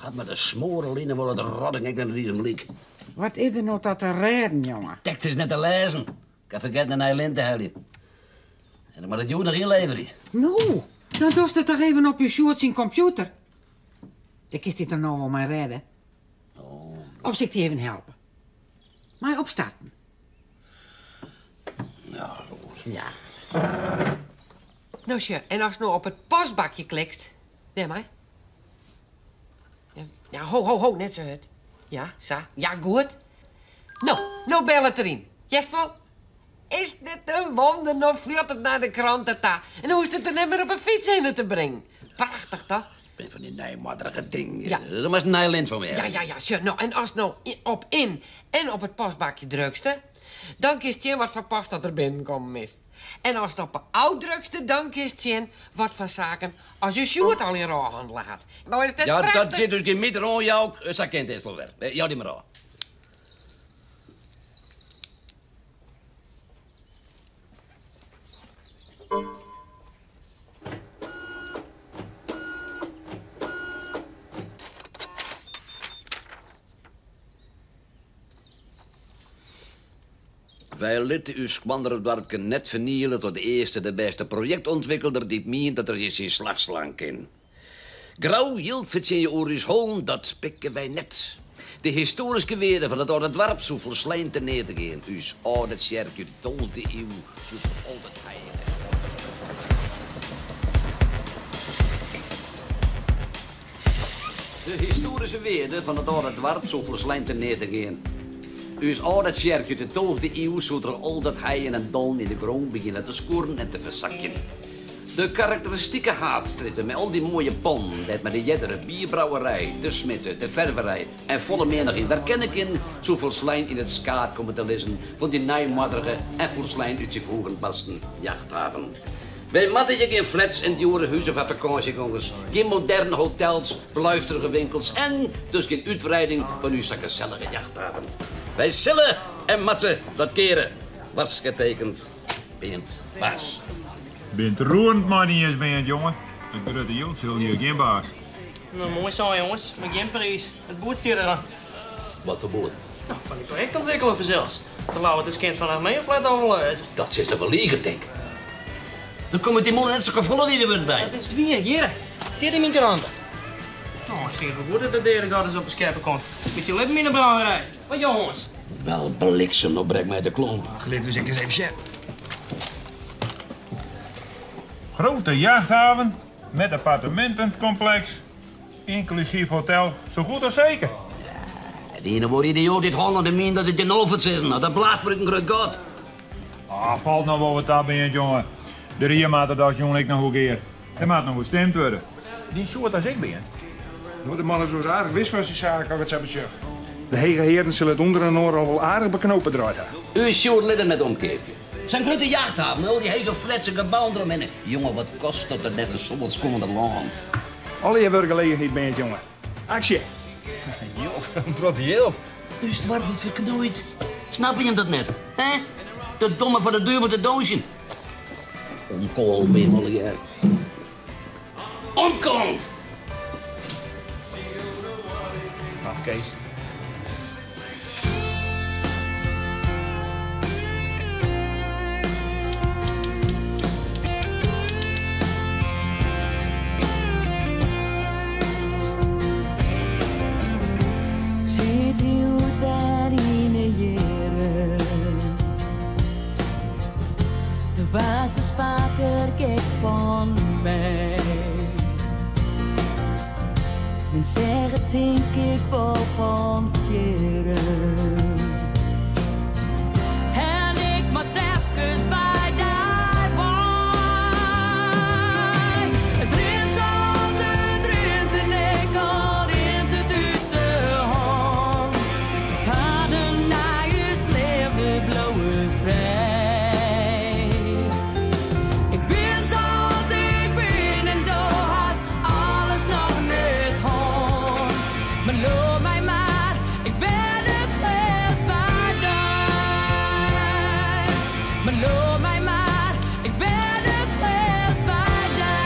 Hat mar de smoare line wol it rotting ek net ris omlyk. Wat is der no ta te rêden, jonge? Tekst is net te lêzen. Ik ha fergetten in nij lint te heljen. En ik moat it hjoed noch ynleverje. No, dan dochst it toch even op ús Sjoerd syn kompjûter. Dêr kinst dy toch no wol mei rêde? Of sil ik dy even helpe? Mei opstarten. Ja, goed. Ja. No sjoch, en ast no op it postbakje klikst, dêrmei. Ja, ho, ho, ho, net sa hurd. Ja, sa. Ja, goed. No, no bellet deryn. Hearst wol? Is dit in wonder, no fljocht it nei de krante ta. En hoechst it der net mear op 'e fyts hinne te bringen. Prachtich, toch? It binne fan dy nijmoadrige dingen. Ja. Do moatst in nij lint foar my Ja, ja, ja, sjoch, no, en ast no op in en op it postbakje drukste, dan kinst sjen wat foar post dat der binnenkommen is. En ast op 'e ôf drukste, dan kinst sjen wat foar saken as ús Sjoerd allegear ôfhannele hat. No is dit Ja, dat prachtich. giet dus gjin meter oan, Jouk. Sa kin it earst wol wer. Jou dy mar ôf. Wy litte ús skoandere doarpke net ferniele troch de earste de bêste projektûntwikkelder dy't mient dat er hjir syn slach slaan kin. Grou jild fertsjinje oer ús hollen, dat pikke wy net. De histoaryske wearde fan it âlde doarp soe folslein teneate gean. Ús âlde tsjerke út de tolfde iuw soe foar altyd heilige. De histoaryske wearde fan it âlde doarp soe folslein teneate gean. Us âlde tsjerke út de tolfde iuw soe troch al dat heien en dollen yn de grûn begjinne te skuorren en te fersakjen. De karakteristike haadstrjitte mei al dy moaie pannen dêr't men de eardere bierbrouwerij, de smidte, de ferverij en folle mear noch yn werkenne kin, soe folslein yn it skaad komme te lizzen fan dy nijmoadrige en folslein út syn foegen barsten jachthaven. Wy moatte hjir gjin flats en djoere huzen foar fakânsjegongers, gjin moderne hotels, beluisterige winkels en dus gjin útwreiding fan ús sa gesellige jachthaven. Wy sille en moatte dat keare. Was getekend, Beant Baas. Bint roerend mei dy iens, Beant jonge. It grutte jild sil hjir gjin baas. No, moai sa, jonges, mar gjin priis. It boerd stiet der al. Wat foar boerd? No, fan dy projektûntwikkeler fansels. De Lauwert is kind fan Achmea flat al wol lêze. Dat silst toch wol lige, tink. Dan komme dy mannen net sa gefolle wie der wurdt by. Dat is wier, hjirre. It stiet yn myn krante. No, it stiet wol goed dat de deade god ris op 'e skeppe komt. Bytsje libben yn 'e brouwerij. Wat jonges? Wel bliksem, no brek my de klomp. Ach, lit ús ek ris even sjen. Grote jachthaven met appartementencomplex, inclusief hotel, zo goed als zeker. De iene oare idioat út Hollân dy mient dat it gjin nofet is, no dat blaast mar út in grut gat. Ah, falt noch wol wat ta, Beant jonge. De rie moat der dochs jûn ek noch oer gear. Der moat noch oer stimd wurde. Dyn soart as ik, Beant. No, de man is oars aardich wis fan syn saak, as ik it sa besjoch. De hege hearen sille it ûnderinoar al wol aardich beknope draaid ha. Us Sjoerd lit him net omkeapje. Sa'n grutte jachthaven mei al dy hege flats en gebouwen deromhinne. Jonge, wat kostet dat net in soad skoaner lân? Allegear wurkgelegenheid, Beant jonge. Aksje! Jild, in protte jild. Us doarp wurdt ferknoeid. Snappe jim dat net? Hè? Te domme foar de duvel te dûnsjen. Omkoal bin jim allegear. Omkoal! Af, Kees. Sit hjoed wer yn 'e jierren. Do waardst ris faker gek fan my. Men seach it tink ik wol fan fierren. En ik moast efkes by dy wei. It rint sa't it rint en ek al rint it út de hân. De paden nei ús leafde bliuwe frij. Ik bin sa't ik bin en do hast alles noch net hân. Mar leau my mar, ik bin it leafst by dy. Mar leau my mar, ik bin it leafst by dy.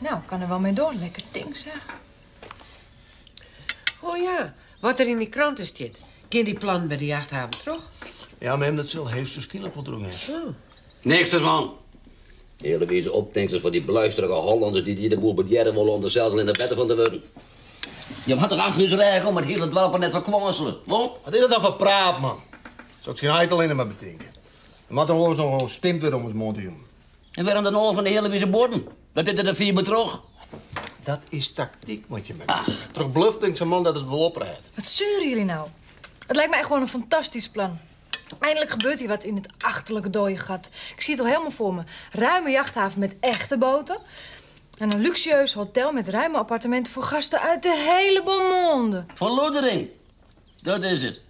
Nou, ik kan er wel mee door. Lekker ding, zeg. Oh ja, wat er in die kranten zit. Ken die plannen bij de jachthaven, toch? Ja, maar hem dat zal heeft waarschijnlijk wel drongen. Niks ervan. Hele wezen opdenkers van die bluisterige Hollanders die hier de boel bedjerren willen om er zelfs al in de bedden van te worden. Je had toch achter uw reg om het hele dorp net verkwanselen, wat? Wat is dat dan voor praat, man? Zou ik zijn heid alleen maar bedenken. Er moet dan nog wel stemd worden om het mond te doen. En waarom dan al van de hele wezen borden? Dat dit er de vier betrog. Dat is tactiek, moet je met. Terug bluft denkt zo'n man dat het wel oprijdt. Wat zeuren jullie nou? Het lijkt mij gewoon een fantastisch plan. Eindelijk gebeurt hier wat in het achterlijke dode gat. Ik zie het al helemaal voor me. Ruime jachthaven met echte boten. En een luxueus hotel met ruime appartementen voor gasten uit de hele Beaumonde. Verloedering. Dat is het.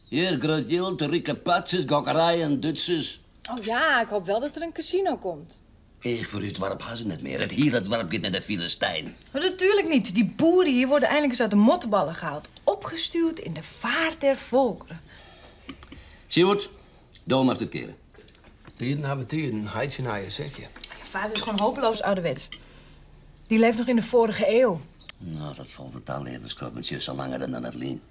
Hier, groot geld, rieke patsers, gokkerijen, Duitsers. Oh ja, ik hoop wel dat er een casino komt. Ik voor u het warp hazen net meer. Het hier het warp gaat naar de Filistijn. Maar natuurlijk niet. Die boeren hier worden eindelijk eens uit de mottenballen gehaald. Opgestuurd in de vaart der volkeren. Siewert, doe maar het keren. Tieren hebben tieren, heidje naar je, zeg je. Je vader is gewoon hopeloos ouderwets. Die leeft nog in de vorige eeuw. Nou, dat valt het al even, schat, want je is al langer dan het lien.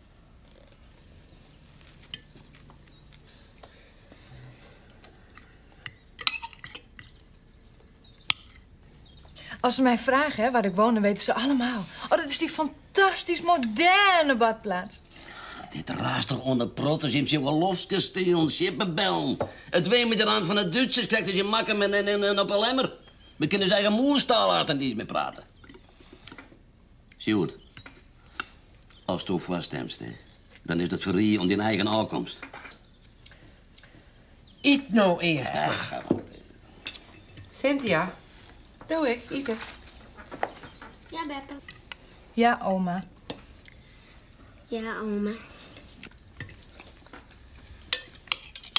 Als ze mij vragen hè, waar ik woon, dan weten ze allemaal. Oh, dat is die fantastisch moderne badplaats. Dit raast toch onder protters, je hebt lofskasteel, schippenbel. Het ween met de rand van de Duitsers krijgt dat je makken met een op een lemmer. We kunnen zijn eigen moerstaal laten niet meer praten. Sjoerd, als du vaststemst, hè, dan is dat voor je om die eigen afkomst. Eet nou eerst. Ach, Cynthia, doe ik, eten. Ja, Beppe. Ja, oma. Ja, oma.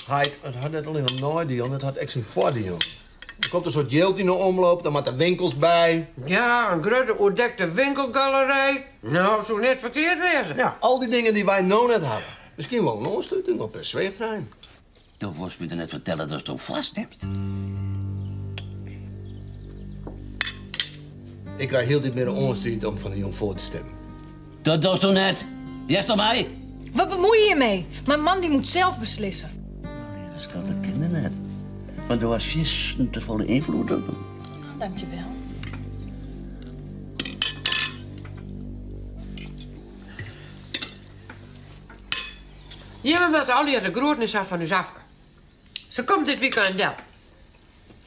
Heid, het had net alleen een nadeel, het had echt zijn voordeel. Er komt een soort geld in de omloop, dan moet er winkels bij. Ja, een grote oordekte winkelgalerij. Nou, zo net verkeerd wezen. Ja, al die dingen die wij nou net hebben. Misschien wel een aansluiting op een zweeftrein. Dat was me net vertellen dat je vast hebt. Ik krijg heel dit meer een aansturing om van de jong voor te stemmen. Dat doe je net. Jij toch mij? Wat bemoei je je mee? Mijn man die moet zelf beslissen. Lieve schat, dat kende net. Want er was gisteren te volle invloed op hem. Oh, dankjewel. Je bent al de grootnis af van uw afke. Ze komt dit weekend in Del.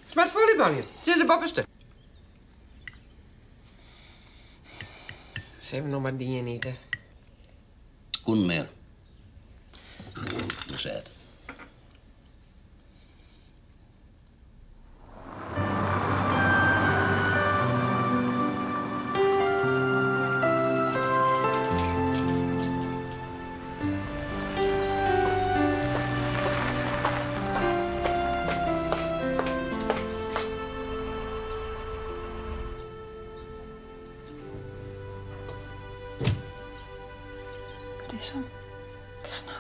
Ze maakt volleyballen. Ze is de boppenste. Ze hebben nog maar dingen niet, hè. Koen meer. Dat zei het. Wat is er? Krijg nou.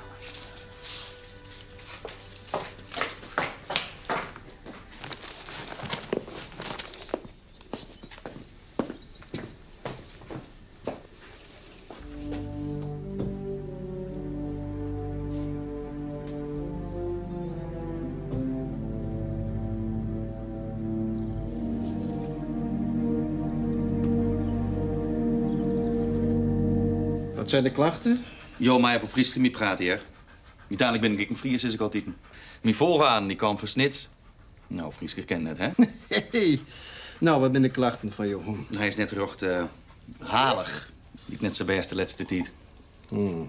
Wat zijn de klachten? Jo, maar even Fries met praten hier. Uiteindelijk ben ik een Fries, is ik altijd. Mijn vooraan, die kwam van Snits. Nou, Fries herkent net, hè? Hey. Nou, wat zijn de klachten van Johan? Hij is net rocht halig. Ik net zijn beste laatste tijd. Ik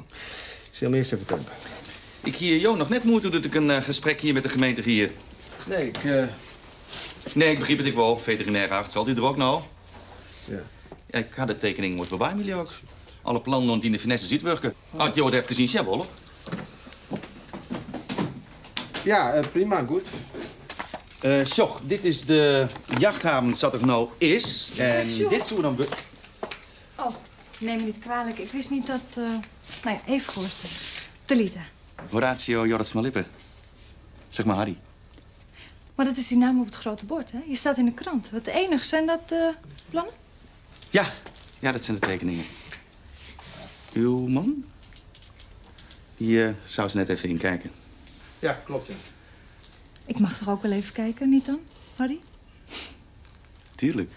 zal hem eerst even tempen. Ik hier Jo nog net moeten dat ik een gesprek hier met de gemeente hier. Nee, ik... Nee, ik begreep het ik wel. Veterinair arts, zal die er ook nou? Ja. Ja, ik had de tekening moet voorbij, jullie ook. Alle plannen die in de finesse ziet werken. Had Jo het even gezien, ja, wel, Ja, prima, goed. Zo, dit is de jachthaven zat er nou is. En dit zou dan... Oh, neem me niet kwalijk. Ik wist niet dat... Nou ja, even voorstellen. Talita. Horatio Jorritsma Lippe. Zeg maar Harry. Maar dat is die naam op het grote bord, hè? Je staat in de krant. Wat enig zijn dat... Plannen? Ja, ja, dat zijn de tekeningen. Uw man? Die zou ze net even inkijken. Ja, klopt, ja. Ik mag toch ook wel even kijken, niet dan, Harry? Tuurlijk.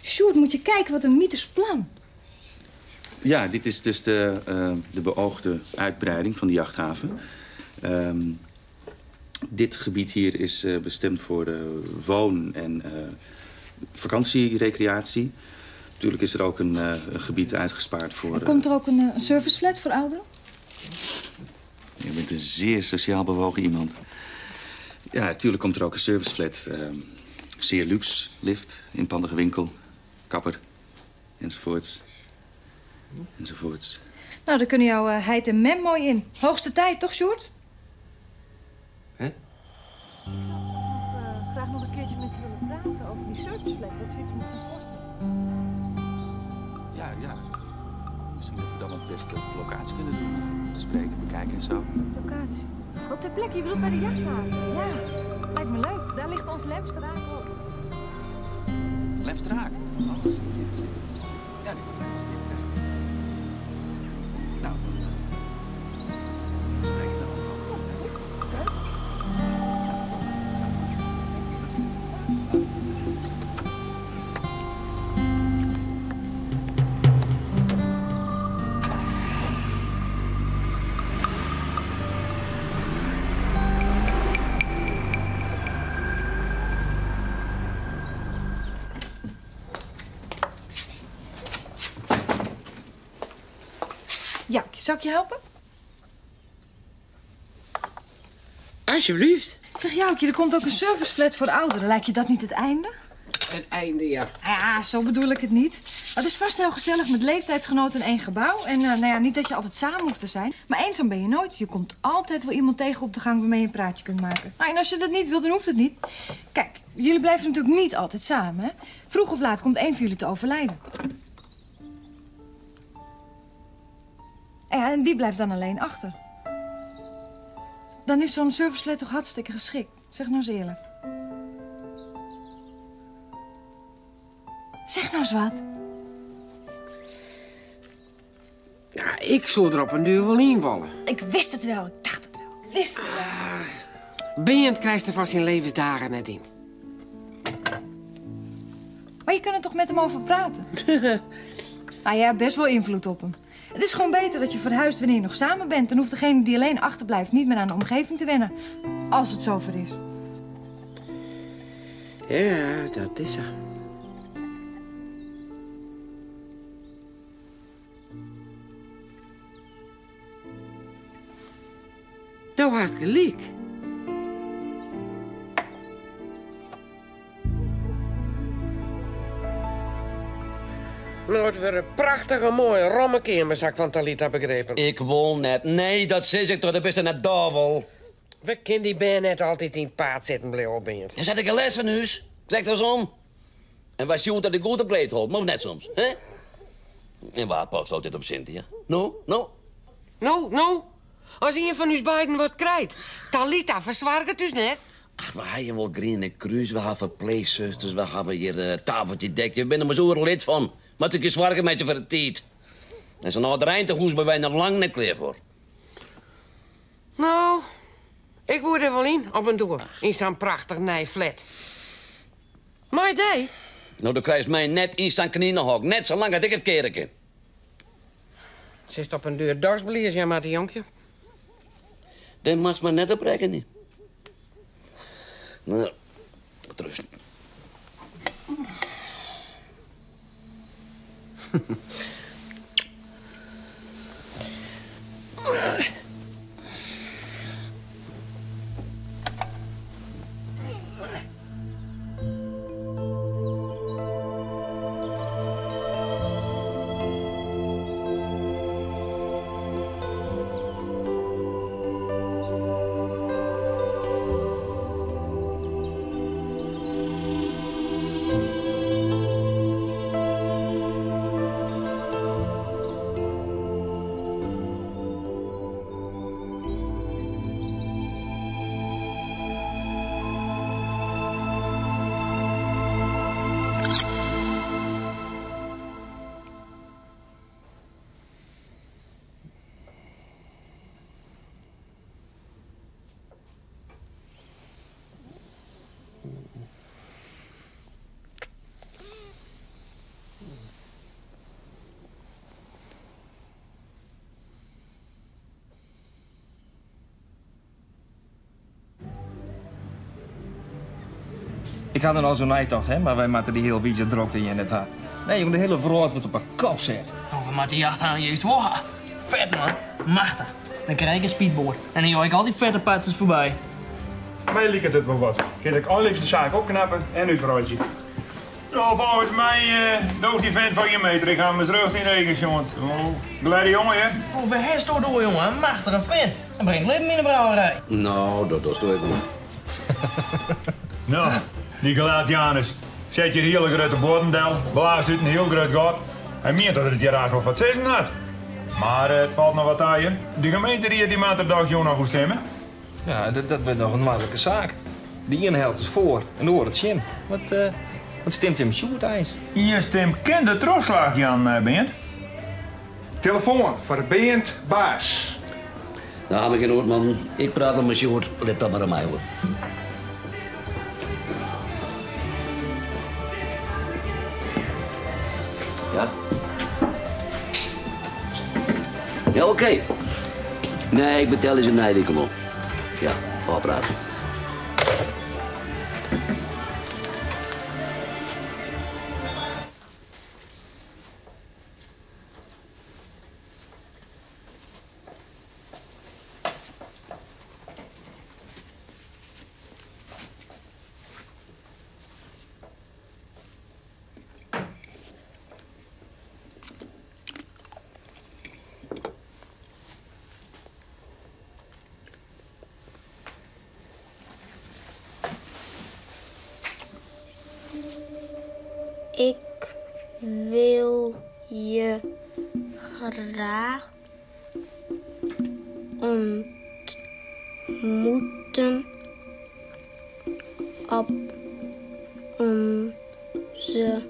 Sjoerd, moet je kijken wat een mythisch plan. Ja, dit is dus de beoogde uitbreiding van de jachthaven. Dit gebied hier is bestemd voor woon- en vakantierecreatie. Natuurlijk is er ook een gebied uitgespaard voor, En komt er ook een serviceflat voor ouderen? Je bent een zeer sociaal bewogen iemand. Ja, natuurlijk komt er ook een serviceflat. Zeer luxe, lift, inpandige winkel, kapper, enzovoorts. Enzovoorts. Nou, daar kunnen jouw heid en mem mooi in. Hoogste tijd, toch, Sjoerd? Hè? Ik zou graag nog een keertje met je willen praten over die serviceflat, wat zoiets moet gaan kosten. Ja, ja. Misschien dat we dan het beste op locatie kunnen doen. Bespreken, bekijken en zo. Locatie? Oh, ter plekke, je bedoelt bij de jachthaven. Ja, lijkt me leuk. Daar ligt ons Lemsteraak op. Lemsteraak? Oh, dat is geïnteresseerd. Ja, die moet ik eens een keer bekijken. Nou, dan bespreken we dan ook. Ja, goed. Leuk. Tot ziens. Ja, zal ik je helpen? Alsjeblieft. Zeg Joukje, er komt ook een serviceflat voor ouderen. Lijkt je dat niet het einde? Het einde, ja. Ja, zo bedoel ik het niet. Maar het is vast heel gezellig met leeftijdsgenoten in één gebouw. En nou ja, niet dat je altijd samen hoeft te zijn. Maar eenzaam ben je nooit. Je komt altijd wel iemand tegen op de gang waarmee je een praatje kunt maken. Nou, en als je dat niet wilt, dan hoeft het niet. Kijk, jullie blijven natuurlijk niet altijd samen, hè? Vroeg of laat komt één van jullie te overlijden. Ja, en die blijft dan alleen achter. Dan is zo'n serviceflat toch hartstikke geschikt. Zeg nou eens eerlijk. Zeg nou eens wat. Ja, ik zou er op een duur wel invallen. Ik wist het wel. Ik dacht het wel. Ik wist het wel. Berend krijgt er van zijn levensdagen net in. Maar je kunt er toch met hem over praten? Maar jij hebt best wel invloed op hem. Het is gewoon beter dat je verhuist wanneer je nog samen bent. Dan hoeft degene die alleen achterblijft niet meer aan de omgeving te wennen. Als het zover is. Ja, dat is zo. Nou had gelijk. Nou, het weer een prachtige mooie romme zak van Talita begrepen. Ik wil net. Nee, dat zeg ik toch de beste net duivel. We kunnen die ben net altijd in het paard zitten, bleef Berend. Dan zet ik een les van huis. Trek er eens om. En waar Sjoerd dat ik goed op kleed houd, maar of net soms, hè? En waar past altijd op Cynthia? No, no. No, no. Als een van ons beiden wat krijgt. Talita verzwaart het dus net. Ach, we hebben wel groene kruis, we hebben verpleegzusters, we hebben hier tafeltje dek. Je bent er maar zo lid van. Maar ik is zwaar met je voor de tijd. En zo'n oude Rijntegoes bij wij nog lang niet klaar voor. Nou, ik word er wel in op een door. In zo'n prachtig nij flat. Maar idee. Nou, dan krijg je mij net in zo'n knienenhok. Net zo lang dat ik het keren kan. Ze is op een deur dorsbeliers, ja, maar die jonkje. Dat mag maar net op rekenen. Nou, trust. Ik ha der al sa neitocht, hè, mar wy moatte dy hiele wize drokte hjir net ha. Nee, jong, de hiele wrâld wurdt op 'e kop set. Oh, we moatte dy jachthaven juist wol ha. Fet, man. Machtich. Dan krij ik in speedboat en dan joech ik al dy fette patsers foarby. My liket it wol wat. Kin ik einliks de saak opknappe en útwreidzje. No, folgens my doocht dy vent foar gjin meter. Ik ha him ris rjocht yn de eagen sjoen. Oh, glêde jonge, hear. Oh, wêr hast do it oer, jonge? In machtige vent. Hy bringt libben yn de brouwerij. No, dat dochst ek wol. No, dy Glad Janus set hjir hiele grutte buorden del, blaast út in hiel grut gat. Hy mient dat er it hjir aanst wol foar it sizzen hat. Mar it falt noch wat ta, hear. De gemeenteried dy moat der dochs jûn noch oer stimme. Ja, dat wurdt noch in noardlike saak. De iene helte is foar en de oare tsjin. Wat, wat stimt jim Sjoerd eins? Ien stim kin de trochslach jaan, Beant. Telefoan foar Beant Baas. No, haw ik gjin noed, man. Ik praat wol mei Sjoerd. Lit dat mar oan my oer. Ja? Ja, oké. Nee, ik betelje se nije wike wol. Ja, ôfpraat. Ik wil je graag ontmoeten op onze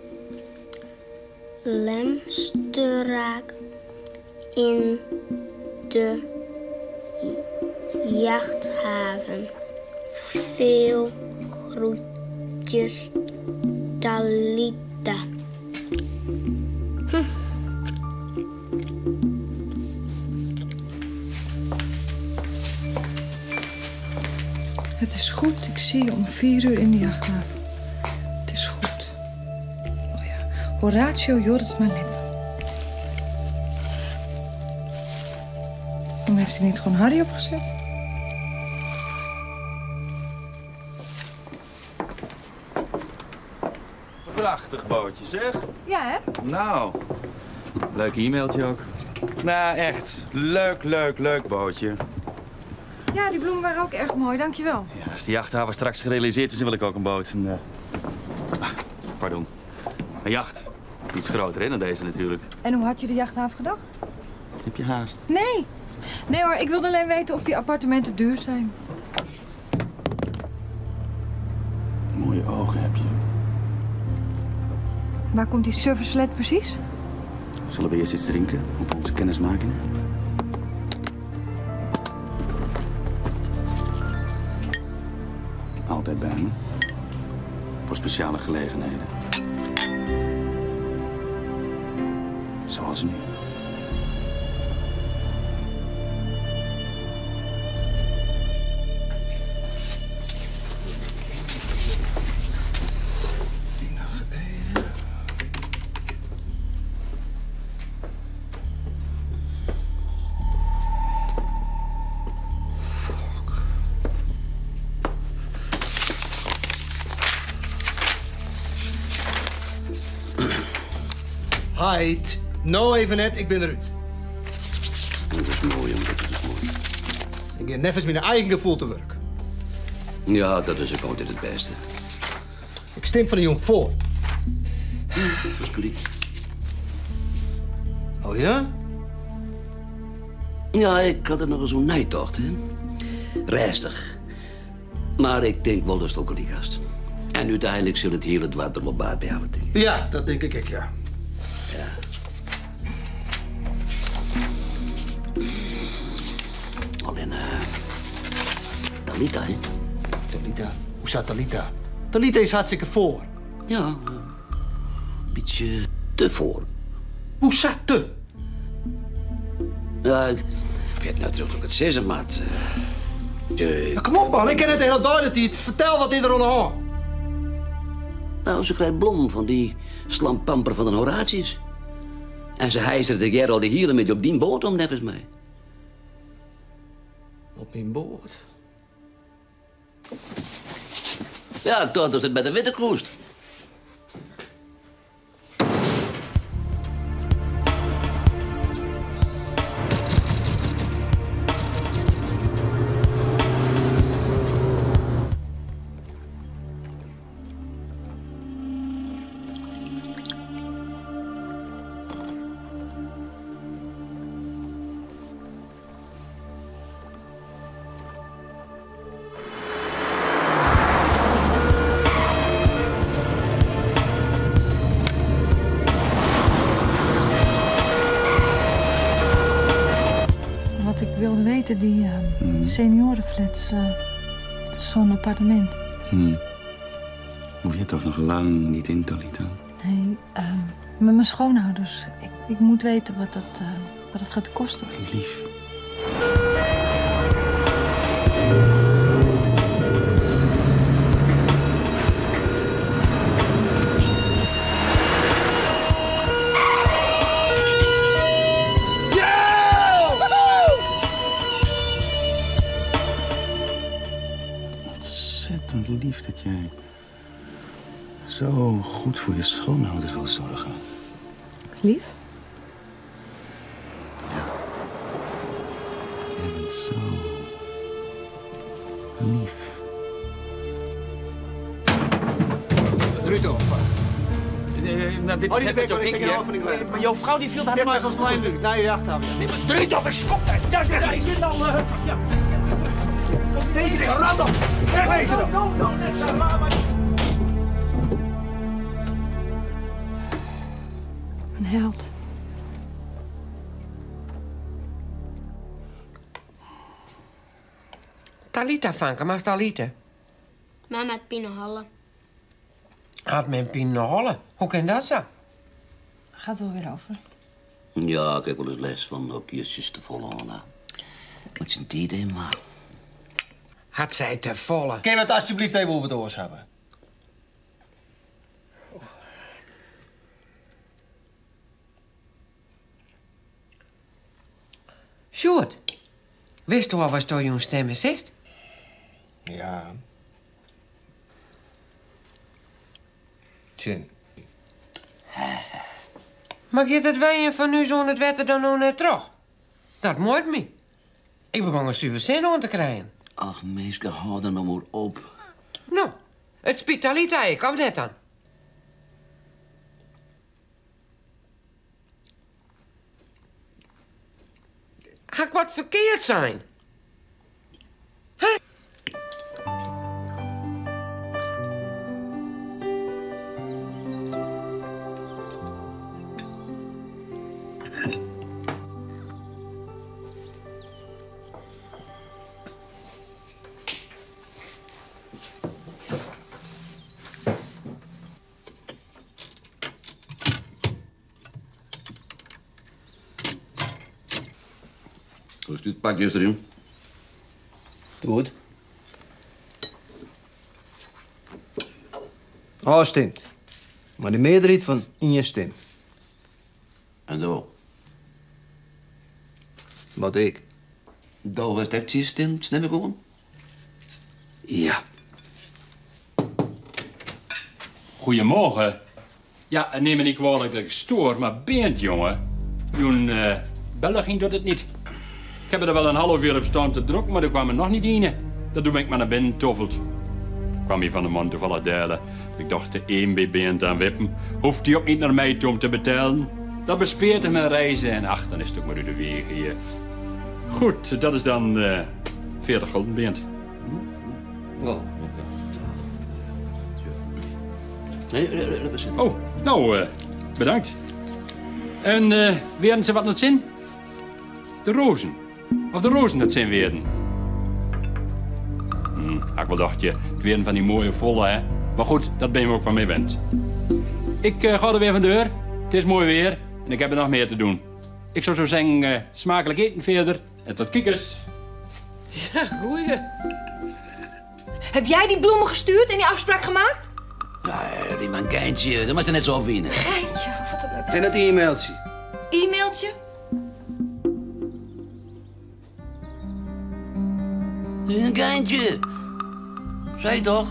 Lemsteraak in de jachthaven. Veel groetjes, Talita. Hm. Het is goed, ik zie je om 4 uur in de jachthaven. Het is goed. Oh ja, Horatio Jorritsma Lippe. Waarom heeft hij niet gewoon Harry opgezet? Prachtig bootje, zeg. Ja, hè? Nou, leuk e-mailtje ook. Nou, echt. Leuk, leuk, leuk bootje. Ja, die bloemen waren ook erg mooi, dankjewel. Ja, als die jachthaven straks gerealiseerd is, dan wil ik ook een boot. Een, ah, pardon. Een jacht. Iets groter hè, dan deze natuurlijk. En hoe had je de jachthaven gedacht? Heb je haast? Nee. Nee hoor, ik wilde alleen weten of die appartementen duur zijn. Mooie ogen heb je. Waar komt die serviceflat precies? Zullen we eerst iets drinken op onze kennismaking? Altijd bij me. Voor speciale gelegenheden. Zoals nu. Heit, no even net, ik bin derút. Dat is mooi, jongen, dat is mooi. Ik gean neffens myn eigen gefoel te wurk. Ja, dat is ook altijd het beste. Ik stim fan 'e jûn foar. Dat is goed. Oh ja? Ja, ik had er noch ris oer neitocht, hè. Rêstich. Mar ik tink wol datst wol gelyk hast. En úteinlik sil it hiele doarp der wol baat by hawwe, tink ik. Ja, dat tink ik ek, ja. Ja. Allinne Talita, hè? Talita? Hoesa Talita? Talita is hartstikke foar. Ja, in bytsje te foar. Hoesa te? Ja, ik wit net oft ik it sizze moat. Ja, kom op man, ik kin net de hiele dei de tiid. Fertel, wat is der oan de hân? Nou, se krijt blommen fan dy slampamper fan in Horatius. En se hijstert de al de hiele middei op dyn boat om, neffens my. Op myn boat? Ja, ik tocht datst it better witte koest. Wat ik wilde weten, die uh, hmm. seniorenflats, uh, zo'n appartement. Hmm. Hoef je toch nog lang niet in, Talita? Nee, uh, met mijn schoonouders. Ik, ik moet weten wat dat, uh, wat dat gaat kosten. Lief. Ontzettend lief dat jij zo goed voor je schoonouders wil zorgen. Lief? Ja. Jij bent zo lief. Ruto. Nou, dit is net wat jouw tikkie, Maar jouw vrouw die viel daar maar als klein natuurlijk. Naar je jacht hebben. Nee, maar Drutof, ik schop daar. Ja, ja, ik ben al... Ja. Tegen rot op. Wegwezen dan. No, no, net zo. Maar... Een held. Talita, Fanke, maar Talita. Mama had pine Had men pine Hoe kan dat zo? Gaat wel weer over. Ja, ik heb wel eens les van ook je zuster volle Anna. Met zijn tijd in, maar. Had zij te volle? Kun je het alsjeblieft even over het oors hebben? Sjoerd, wist u al wat jouw stem is? Ja. Tjin. Maar je dat wij van nu zo'n het wetter dan nog net terug? Dat moet me. Ik begon een zuiver zin aan te krijgen. Ach, meeske, hou er nou maar op. Nou, het spitalita ik, of net dan? Ga ik wat verkeerd zijn? Hè? Hoe is dit pakjes erin? Goed. Oh, stemt. Maar de meerderheid van in je stem. En zo? Wat ik? Daar was dat je stemt, neem ik aan? Ja. Goedemorgen. Ja, neem me niet kwalijk dat ik stoor, maar Bernd, jongen. Joen, België doet het niet. Ik heb er wel een half uur op staan te druk, maar er kwam er nog niet in. Dat doe ik maar naar binnen toffeld. Kwam hier van de man toevallig delen. Ik dacht de één bij Bernd aan wippen. Hoeft hij ook niet naar mij toe om te betalen. Dat bespeert hem mijn reizen en ach, dan is het ook maar uit de wegen hier. Goed, dat is dan 40 gulden, Bernd. Oh. Nee, dat is het. Oh, nou, bedankt. En werden ze wat naar het zin? De rozen. Of de rozen dat zijn werden. Ik wel dacht je, het werden van die mooie volle, hè. Maar goed, dat ben je ook van mij wend. Ik ga er weer van deur. Het is mooi weer en ik heb er nog meer te doen. Ik zou zo zeggen, smakelijk eten verder en tot kiekers. Ja, goeie. Heb jij die bloemen gestuurd en die afspraak gemaakt? Nee, wie mar in geintje. Dat moatst der net sa opwine. Geintje, wat een leuk. En dat e-mailtsje. E-mailtje? Een geintje. Zei toch?